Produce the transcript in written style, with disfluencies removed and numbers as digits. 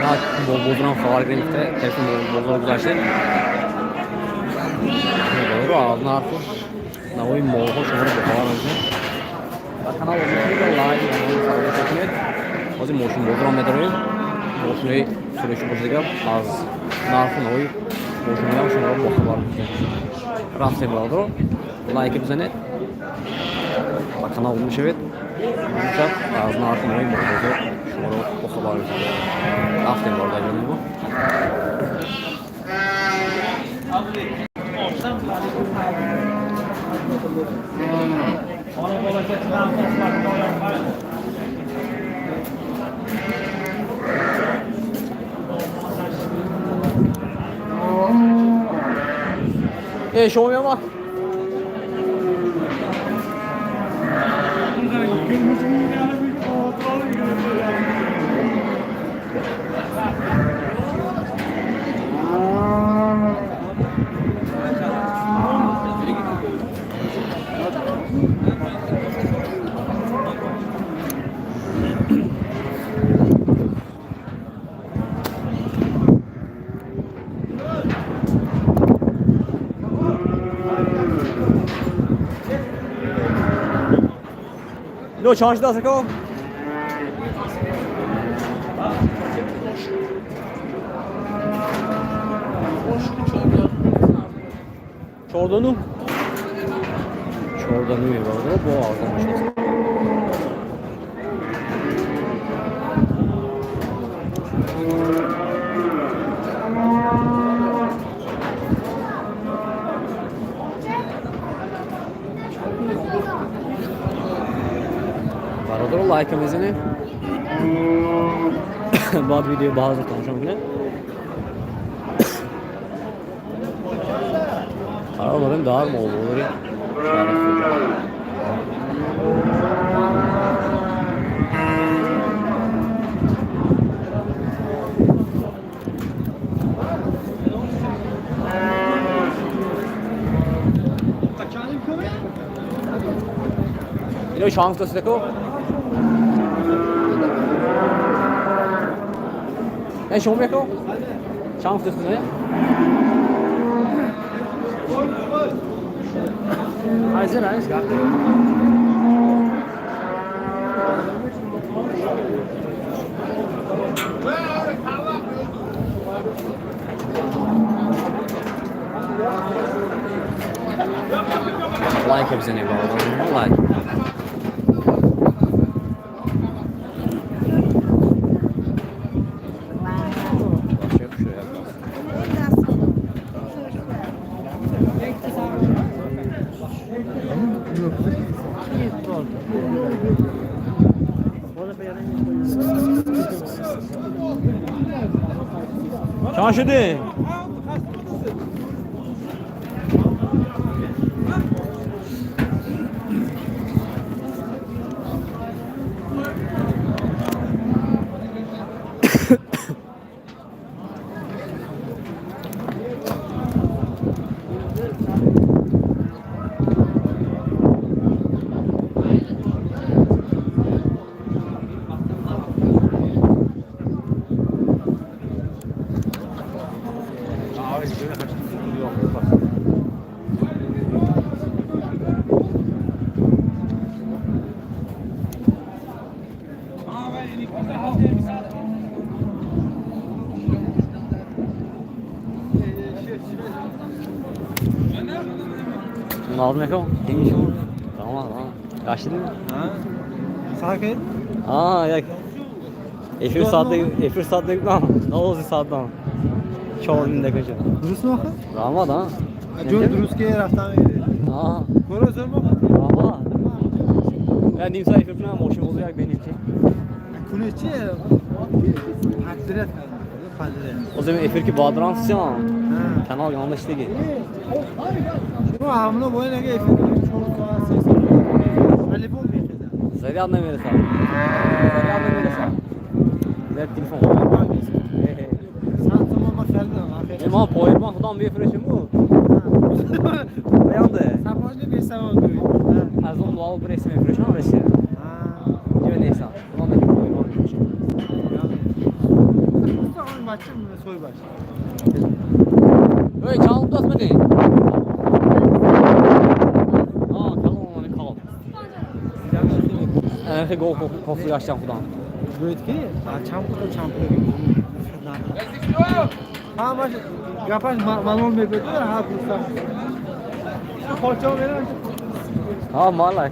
Як бозорам хабар гирем, телефон бозор гузаштем. Бародаро, аз нарху навои молҳо шуморо бохабар мекунем. Ба канал обуна кунед, лайк фаромӯш накунед. Ҳозир мошин бозорам медароем. Мошинои фурӯшӣ бошад дигар, аз нарху навои мошиноям шуморо бохабар мекунем. Рафтем, бародаро, лайк бизанед, ба канал обуна шавед. Имшаб аз нарху навои бозор шуморо бохабар мекунем. Рафтем, бародарҷони. Э, шумо меомад? Ино чанд шудааст, ако? 14.9. 14.9, бародаро, бо арзон мешудааст. Бародаро, лайка мезанем, баъд видео ба ҳазр тамошо мекунем. Қарор дорем дар молбозори шаҳри Хуҷанд. Ино чанд гуфтаст, ако? Э, шумо меко? Чанд гуфтаст, не? Айзер, айз гап. Лайк бизанед, бародарон, лайк. Вообще хушояд. Чанд шудем? Наз мекун? Тамом, гаштидим? Сакин. А, як эфир соат, эфир соат на навози соат 4:30 дақиқа шуд. Дуруст мохад? Раҳмат, а? Ҷон, дуруст ки рафтан мегиред. А, Коро зор мохад? Раҳмат. Я ним соат эфир кунам, мошин бозор як бинем чи. Куне чи? Подряд кардам. Подряд. Озим эфир ки бадран сиам. Канал янлиш диги. Шумо ҳамло бо ин ага эфир кунед 4 соат, 3 соат. Вале бо мехезад. Заряд намерасад. Заряд намерасад. Заряд телефон. 100 сомон ма харидам. Э, ма повербанк худам мефурӯшему. Оянде. Сапожни бесавод гӯй. Аз он дуал брес мефурӯшам Россия. Ҷо нестам. Худам мехоҳам повербанк мефурӯшам. Бача соҳибаш. Эй, чанд рубл аст медиҳӣ? Калон, калон. Хе гол кофту гаштам худам. Гӯед, ки чанд пул, чанд пул, ҳамаш гапаш малол мегӯяд, ҳа, пурсам. Хочао мерам. Ҳа, мала.